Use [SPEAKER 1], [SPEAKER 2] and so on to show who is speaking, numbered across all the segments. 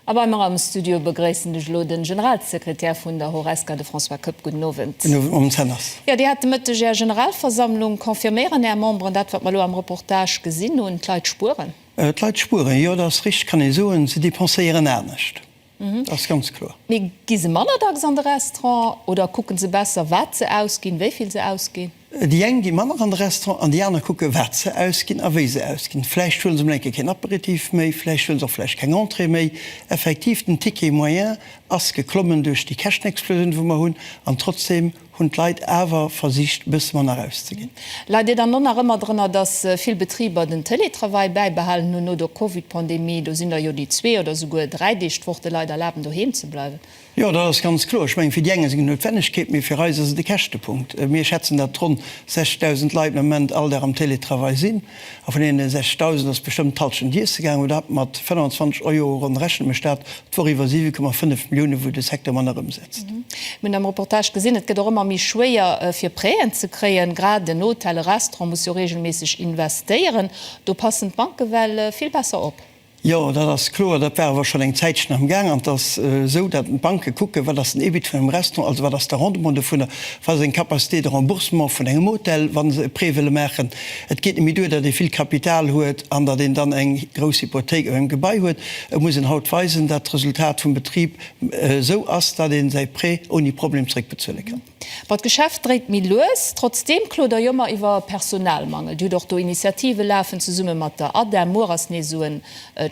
[SPEAKER 1] A bei mer am Studio begréissen ech elo den Generalsekretär vun der Horesca, de François Koepp. Gudden Owend.
[SPEAKER 2] Gudden Owend, Mme Zenners.
[SPEAKER 1] Jo, Dir hat de Mëtteg Är Generalversammlung. Confirméieren Är Memberen dat, wat mer elo am Reportage gesinn hunn, d'Leit spueren?
[SPEAKER 2] D'Leit spueren, jo, dat ass richteg, kann ee soen. Se dépenséieren anescht, dat ass ganz kloer.
[SPEAKER 1] Mee gi se manner dacks an de Restaurant oder kucke se besser, wat se ausginn, wéi vill se ausginn?
[SPEAKER 2] Déi eng gi manner an de Restaurant an déi aner kucke wat se ausginn a wéi se ausginn. Vläicht huele se emol eng Kéier keen Aperitif méi, vläicht huele se och vläicht keng Entrée méi. Effektiv, den Ticket moyen ass geklommen duerch déi Käschtenexplosioun, wou mer hunn, an trotzdeem hunn d'Leit awer versicht e bësse manner auszeginn.
[SPEAKER 1] Leit Dir dann och nach ëmmer drënner, datt vill Betriber den Télétravail bäibehalen hunn no der Covid-Pandemie? Do sinn der jo déi zwee oder souguer dräi Deeg d'Woch de Leit erlaben doheem ze bleiwen.
[SPEAKER 2] Jo, dat ass ganz kloer. Ech mengen, fir déi eng ass et eng Noutwennegkeet, mee fir eis ass et e Käschtepunkt. Mir schätzen, datt ronn 60.000 Leit am Moment all Dag am Télétravail sinn. A vun deene 60.000 ass bestëmmt d'Hallschent iesse gaangen. Oder mat 25 Euro ronn rechent mécht dat d'Woch iwwer 7,5 Milliounen, wou de Secteur manner ëmsetzt.
[SPEAKER 1] Mir hunn am Reportage gesinn, et gëtt och ëmmer méi schwéier, fir Prêten ze kréien. Grad en Hotel, e Restaurant muss jo reegelméisseg investéieren. Do passen d'Banke well vill besser op.
[SPEAKER 2] Jo, dat ass kloer. Dat war awer schonn eng Zäitchen am Gaang. An et ass esou, datt d'Banke kucken, wat ass den Ebit vun engem Restaurant, also wat ass de Rendement dovunner, wat ass eng Capacité de remboursement vun engem Hotel, wa se e Prêt wëlle maachen. Et geet net méi duer, datt ee vill Kapital huet an datt een dann eng grouss Hypothéik op engem Gebai huet. Et muss een haut weisen, datt d'Resultat vum Betrib esou ass, datt ee säi Prêt ouni Problem zréckbezuele kann.
[SPEAKER 1] Bon, d'Geschäft dréit méi lues. Trotzdeem klot Der jo ëmmer iwwer Personalmangel. Dir hutt och do Initiative lafen, zesumme mat der ADEM. Muer ass nees esou en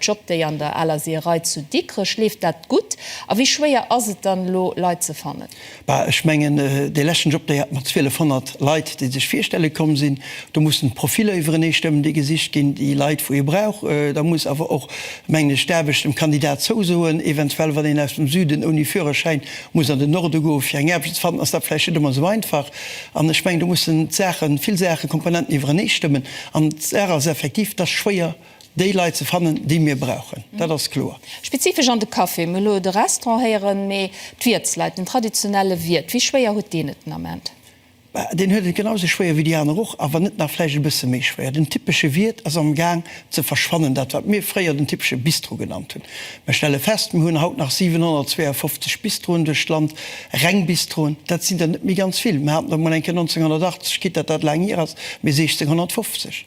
[SPEAKER 1] Jobday an der aler Seeërei zu Dikrech. Leeft dat gutt? A wéi schwéier ass et dann elo, Leit ze fannen?
[SPEAKER 2] Bah, ech mengen, dee leschten Jobday hat mer 1.200 Leit, déi sech virstelle komm sinn. Do mussen d'Profiller iwwerenee stëmmen, déi gesicht ginn, déi Leit, wou ee brauch. Da muss awer och, mengen ech, d'Aarbecht dem Kandidat zousoen. Eventuell, wann een aus dem Süden ouni Führerschäin muss an den Norde goen, fir eng Aarbecht ze fannen, ass dat vläicht net ëmmer esou einfach. An ech mengen, do mussen d'Saachen, vill Saachen, Komponenten iwwerenee stëmmen. An d'Saach ass effektiv, et ass schwéier, déi Leit ze fannen, déi mir brauchen. Dat ass kloer.
[SPEAKER 1] Spezifesch an de Café, mir hu lo de Restaurant héieren, mee d'Wiertsleit, den traditionelle Wiert, wéi schwéier huet deen et den Ament?
[SPEAKER 2] Bah, deen huet et genau esou schwéier wéi déi aner och, a wann net nach vläicht e bësse méi schwéier. Den typesche Wiert ass am Gaang ze verschwannen, dat wat mir fréier den typesche Bistro genannt hunn. Mir stelle fest, mir hunn haut nach 752 Bistroen duerch d'Land, reng Bistroen, dat sinn der net méi ganz vill. Mir haten der emol eng Kéier 1980, quitte datt dat laang hier ass, mee 1650.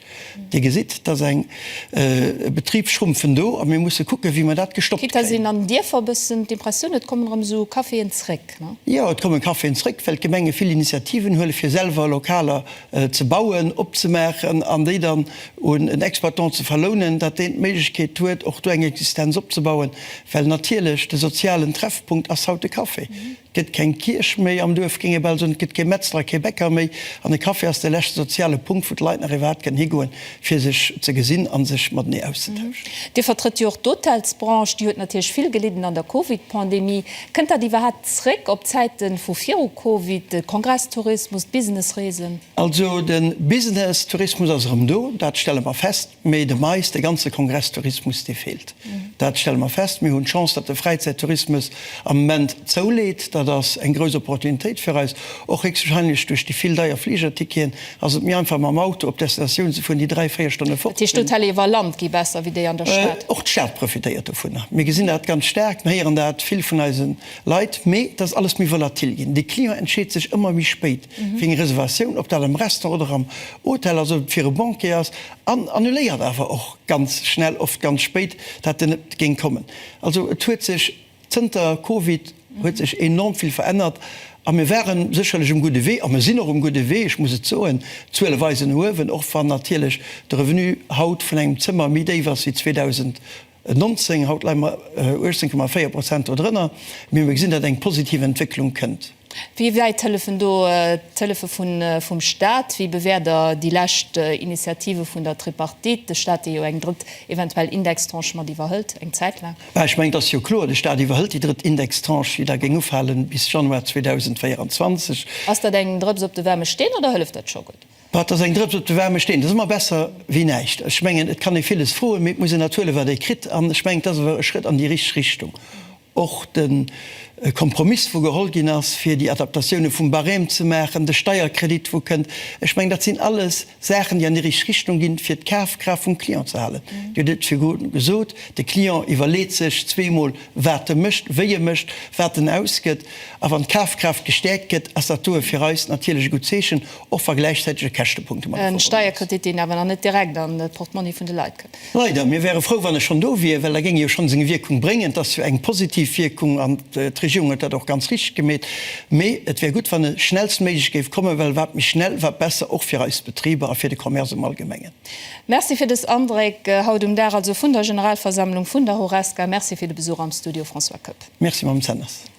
[SPEAKER 2] Dir gesitt, et ass eng Betribsschrumpfen do a mir musse kucken, wéi mer dat gestoppt
[SPEAKER 1] Quitte dass kréien. een an den Dierfer e bëssen d'Impressioun huet, et kommen erëm esou Caféen zréck, ne?
[SPEAKER 2] Jo, et kommen Caféen zréck, well d'Gemenge vill Initiativen huelen, fir selwer Lokaler ze bauen, opzemaachen an déi dann un en Exploitant ze verlounen, datt deen d'Méiglechkeet huet, och do eng Existenz opzebauen. Well natierlech de sozialen Treffpunkt ass haut de Café. Et gëtt keng Kierch méi am Duerf, géing ee bal soen, et gëtt kee Metzler a kee Bäcker méi. An de Café ass de leschte soziale Punkt, wou d'Leit nach iwwerhaapt kënnen higoen, fir sech ze gesinn a sech matenee auszetauschen.
[SPEAKER 1] Dir vertrëtt jo och d'Hotelsbranche, déi huet natierlech vill gelidden an der Covid-Pandemie. Kënnt dat iwwerhaapt zréck op d'Zäite vu viru Covid, de Kongresstourismus, d'Businessreesen?
[SPEAKER 2] Also de Business-Tourismus ass erëm do, dat stelle mer fest. Mee de Mais, de ganze Kongresstourismus, dee feelt. Dat stelle mer fest. Mir hunn d'Chance, datt de Fräizäittourismus am Moment zouleet. Dat ass eng grouss Opportunitéit fir eis. Och héchstwahrscheinlech duerch déi vill deier Fligerticketen ass et méi einfach mam Auto op Destinatioun ze fueren, déi dräi, véier Stonne fort
[SPEAKER 1] Dat heescht,
[SPEAKER 2] sinn.
[SPEAKER 1] d'Hotellen iwwer Land gi besser wéi déi an der Stad?
[SPEAKER 2] Och d'Stad profitéiert dovunner. Mir gesinn dat ganz staark. Mir héieren dat vill vun eise Leit. Mee et ass alles méi volatil ginn. De Client entscheet sech ëmmer méi spéit fir eng Reservatioun, ob dat am Restaurant oder am Hotel ass, ob et fir e Banquet ass. An annuléiert awer och ganz schnell, oft ganz spéit, dat en net géing kommen. Also et huet sech zënter Covid huet sech enorm vill verännert a mir ware sécherlech um gudde Wee a mir sinn och um gudde Wee, ech muss et soen, d'Zuele weisen no uewen, och wann natierlech de Revenu haut vun engem Zëmmer méi déif ass wéi 2019. Haut leie mer 18,4 Prozent dodrënner, mee mir gesinn, datt eng positiv Entwécklung kënnt.
[SPEAKER 1] Wéi wäit hëllefen do d'Hëllefe vum Staat? Wéi bewäert Der déi lescht Initiative vun der Tripartite, de Staat, dee jo eng drëtt eventuell Indextranche mat iwwerhëlt, eng Zäit laang?
[SPEAKER 2] Bah, ech mengen, et ass jo kloer, de Staat iwwerhëlt déi drëtt Indextranche, déi da géing ufalen bis Januar 2024.
[SPEAKER 1] Ass dat eng Drëps op de waarme Steen oder hëlleft dat scho gutt?
[SPEAKER 2] Bah, et ass eng Drëps op de waarme Steen. Dat ass ëmmer besser wéi näischt. Ech mengen, et kann ee villes froen, mee et muss een dat huelen, wat ee kritt. An ech mengen, et ass awer e Schrëtt an déi richteg Richtung. Och de. Kompromiss, wou geholl ginn ass, fir déi Adaptatioune vum Barème ze maachen, de Steierkredit, wou kënnt. Ech mengen, dat sinn alles Saachen, déi an déi richteg Richtung ginn, fir d'Kafkraaft vum Client ze halen. Dir hutt et virdru gesot, de Client iwwerleet sech zweemol, wat e mécht, wéi e mécht, wat en ausgëtt. A wann d'Kafkraaft gestäerkt gëtt, ass dat doe fir eis natierlech e gutt Zeechen, och wa gläichzäiteg e Käschtepunkt domadder
[SPEAKER 1] E
[SPEAKER 2] verbonnen ass.
[SPEAKER 1] Steierkredit, deen awer nach net direkt an d'Portmonni vun de Leit kënnt.
[SPEAKER 2] Leider. Mir wäre frou, wann e schonn do wier, well da géing e jo schonn seng Wierkung bréngen. Et ass jo eng positiv Wierkung an d'Regierung huet dat och ganz richteg gemeet. Mee et wär gutt, wann e schnellstméiglech géif kommen, well wat méi schnell, wat besser, och fir eis Betriber a fir de Commerce am Allgemengen.
[SPEAKER 1] Merci fir dës Andréck haut um Dag also vun der Generalversammlung vun der Horesca. Merci fir de Besuch am Studio, François Koepp.
[SPEAKER 2] Merci, Mme Zenners.